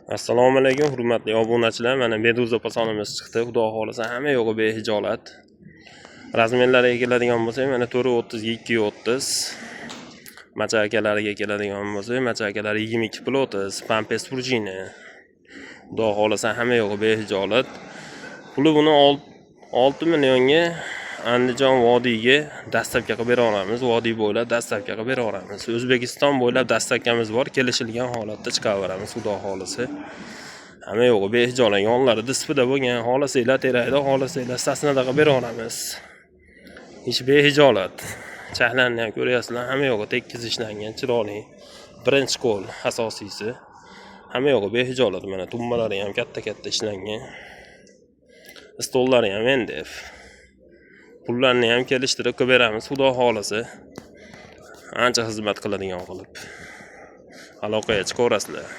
Assalomu alaykum, hurmatli obunachilar. Mana Meduza fasonimiz chiqdi. Xudo xohlasa, hamma yo'g'i behijolat. Razmerlariga keladigan bo'lsak, mana 4.30 ga 2.30. Machakalariga keladigan bo'lsak, machakalari 22 pul 30, pampers пружина. Xudo xohlasa, hamma yo'g'i behijolat. Puli buni 6 millionga Andijon vodiyga доставка qilib bera olamiz. Vodiy bo'ylab доставка qilib bera olamiz. O'zbekiston bo'ylab доставка miz bor, kelishilgan holatda chiqaveramiz, Xudo xohlasa. Hamma yo'g'i behijolat, yonlari dispida bo'lgan, xohlasanglar terakda, xohlasanglar sosnada qilib bera olamiz. Ish behijolat. Chahlarni ham ko'ryapsizlar, hamma yo'g'i tekis ishlangan, chiroyli. Birinchi qo'l, asosiysi. Hamma yo'g'i behijolat, mana tumbalari ham katta-katta ishlangan. Stollari ham MDF. Pullarni ham kelishtirib qilib beramiz, Xudo xohlasa. Ancha xizmat qiladigan qilib. Aloqaga chiqaverasizlar.